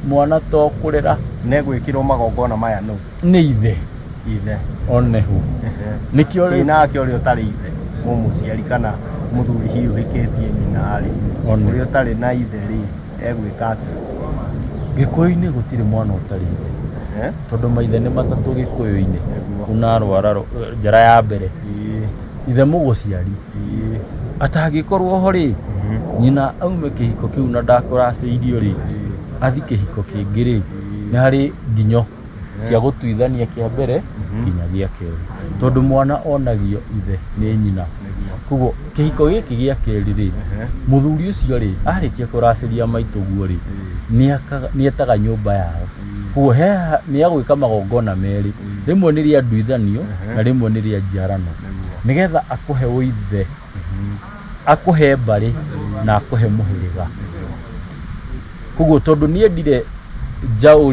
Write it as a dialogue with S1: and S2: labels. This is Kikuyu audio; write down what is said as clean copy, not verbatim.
S1: Mwana to kũrera.
S2: Negwĩkĩrwo magongona maya nũ?
S1: Nĩ ithe.
S2: Ithe.
S1: Onehu nĩkĩo
S2: Ĩ
S1: rĩu
S2: nake ũrĩa ũtarĩ ithe, mũmũciari kana mũthuri hihi ũhikĩtie nyina rĩ,
S1: One.
S2: ũrĩa ũtarĩ na ithe rĩ, egwĩka atĩa?
S1: Gĩkũyũ-inĩ gũtirĩ mwana ũtarĩ ithe. Tondũ maithe nĩ matatũ Gĩkũyũ-inĩ.
S2: Nĩguo.
S1: Una rwara njara ya mbere. Ithe mũgũciari. Atangĩkorwo ho rĩ, nyina aume kĩhiko kĩu na ndakũracĩirio rĩ, athi kĩhiko kĩngĩ rĩ, nĩ harĩ nginyo cia gũtuithania kĩa mbere nginya gĩa kerĩ, tondũ mwana onagio ithe nĩ nyina. Koguo kĩhiko gĩkĩ gĩa kerĩ rĩ, mũthuri ũcio rĩ, arĩkia kũracĩria maitũguo rĩ, nĩetaga nyũmba yao. Koguo he nĩ agwĩka magongona merĩ, rĩmwe nĩ rĩa nduithanio na rĩmwe nĩ rĩa njiarano, nĩgetha akũhe ũithe, akũhe mbarĩ na akũhe mũhĩrĩga. Koguo tondũ niĩ ndire njaũ.